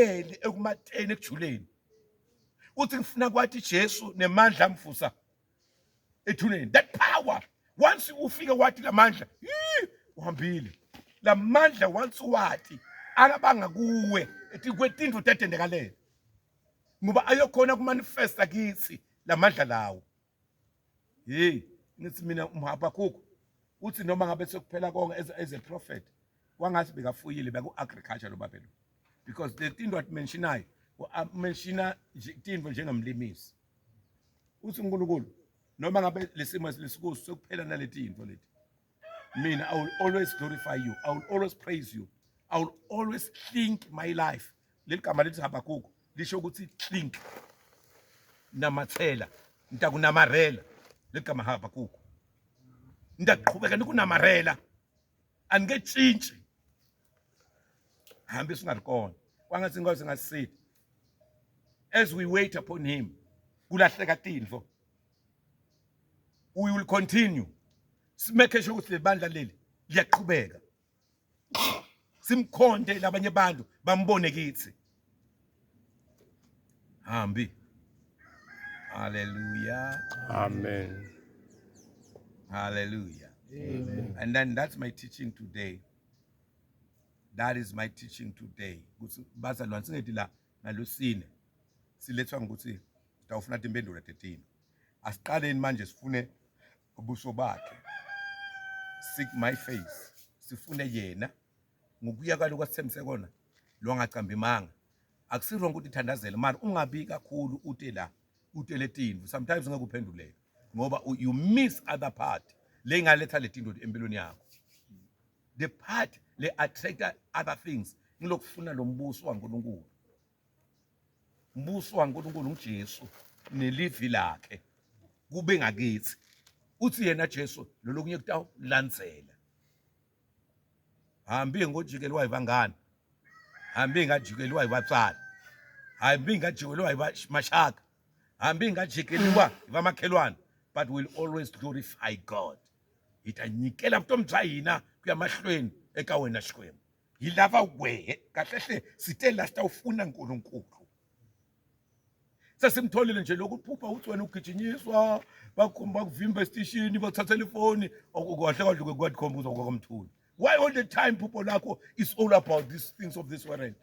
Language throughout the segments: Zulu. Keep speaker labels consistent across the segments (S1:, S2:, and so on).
S1: Ubuyele ekumateni ekujuleni. Uthi ngifuna kwathi Jesu nemandla amvusa ethuneni. That power once ufike wathi lamandla, uhambile. Lamandla once wathi akabanga kuwe ethi kwetinto tetendekalele. Ngoba ayokhona kumanifesta kithi lamandla lawo. Hey, ngithi mina umHabakkuk uthi noma ngabe sekuphela konke as a prophet kwangathi bekafuyile beku agriculture lo babelo because the thing what mentionayo mentiona tinto njengamlimisi uthi uNkulunkulu noma ngabe lesimo lesikuso sekuphela naletinto leti mina I will always glorify you, I will always praise you, I will always think my life. Leli gama lithi Habakkuk lisho ukuthi clink, namathela, ntakunamarela. Leli gama Habakkuk, ntakuqhubeka nikunamarela, angike tshintshi hambi singalikona kwangathi inkosi ngasisithi as we wait upon him kulahleka tintfo, we will continue simekhe sure ukuthi lebandla leli liyaqhubeka, simkhonde labanye abantu bambone kithi. Hambi. Hallelujah.
S2: Amen.
S1: Hallelujah. Amen. And then that's my teaching today. That is my teaching today. Ukuthi bazalwane singethi la ngalosine silethwa ngokuthi sitawufuna impendulo tetini. Asiqaleni manje sifune ubuso bakhe. Seek my face. Sifune yena ngokuya kwalokho asithembise kona lo angacambi imanga. Akusi wrong ukuthi ithandazele mara ungabi kakhulu ute la ute letinto. Sometimes ngeke uphenduleke ngoba you miss other part le ingaletha letinto empilweni yakho. The part le attract other things ngilokufuna lo mbuso waNkulunkulu. Mbuso waNkulunkulu nguJesu nelivi lakhe kube ngakithi. Uthi yena Jesu lolokunye kutawulandzela. Hambi ngojikelwa yibangani, hambi ngajikelwa yibatsali, hambi ngajikelwa yibamashaka, hambi ngajikeliwa yibamakhelwane, but we'll always glorify God. Hi ta nyikela vutomi bya hina ku ya mahlweni eka wena Xikwembu. Hi lava wehe kahle hle site la sitawufuna uNkulunkulu. Sesimtholile nje lokhu uphupha uthi wena ugijinyiswa bakhomba bakuvimba esitishini bakuthathela ifoni kahle kahle kwakhomba ukuthi kwakamthuli. Why all the time phupho lakho is all about these things of this world?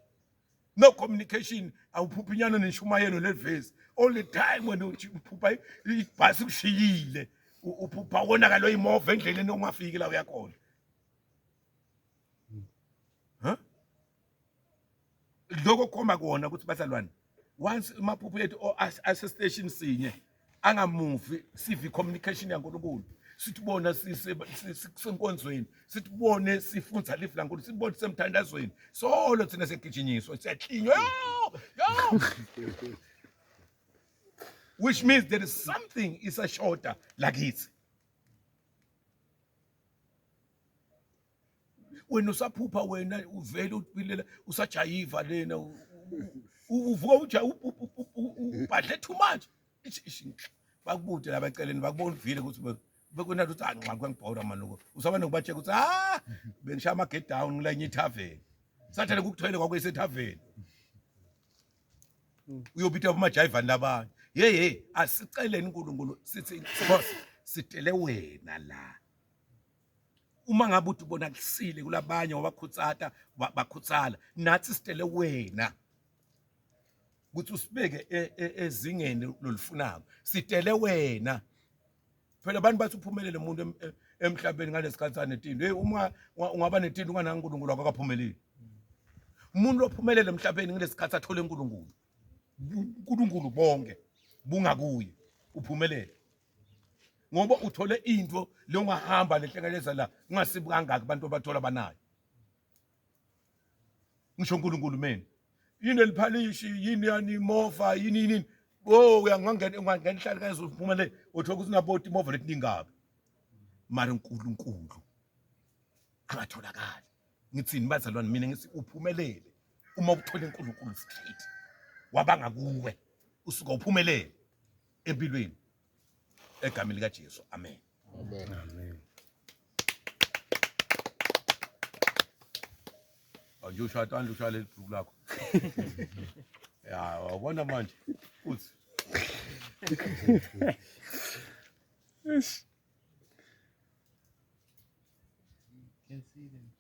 S1: No communication, awuphuphi inyano nenshumayelo levesi. All the time wena uphupha ibhasi kushiyile, uphupha wonakalo imova endleleni ongafiki la uyakhona. Huh? Lokho kukhomba kona ukuthi bazalwane once amaphupho ethu ase station sinye angamuvi sive communication yaNkulunkulu, sithibona sisenkonzweni, sithibone sifunza live laNkulunkulu, sibone semthandazweni, solo thina segijinyiswa siyaklinywa yo yo, which means there is something isashoda lakithi. Wena usaphupha, wena uvele upilela usajayiva lena uvuka uja ubhadle too much. Bakubude laba eceleni bakubona uvile ukuthi bekunathi uthi anxa kwengibhora manje usaba nokubatshela ukuthi ah bengishaya ama get down ngilenye ithaveni sathane kukuthwele kwakuyise thaveni uyobita kumajayivani labanye. Hey hey, asiceleni uNkulunkulu sithi Nkosi sitele wena la. Uma ngabe uthi ubona kusile kulabanye wabakhutsata bakhutsala, nathi sitele wena ukuthi usibeke ezingeni lolufunako. Sitele wena phela. Abantu bathi uphumelele umuntu emhlabeni ngalesikhathi sanetinto. Hey, uma ungaba netinto ungana uNkulunkulu akakaphumeleli. Umuntu ophumelele emhlabeni ngalesikhathi athole uNkulunkulu, uNkulunkulu bonke bungakuye, uphumelele ngoba uthole into longahamba lehlekeleza la ungasibi kangaki abantu abathola banayo. Ngisho uNkulunkulu mina yini eliphalishi yini yani mova yini yini oh uyangangena ungangena ihlala kaze uphumele uthola ukuthi unaboti imova letiningabi mara uNkulunkulu angatholakali. Ngithini bazalwane? Mina ngithi uphumelele uma uthole uNkulunkulu straight wabanga kuwe, usuka uphumelele empilweni egameni likaJesu. Amen.
S2: Amen. Amen.
S1: Nje ushaya tandla ushaya leli bhuku lakho. Ya, wabona manje. Uthi.
S2: Can see them.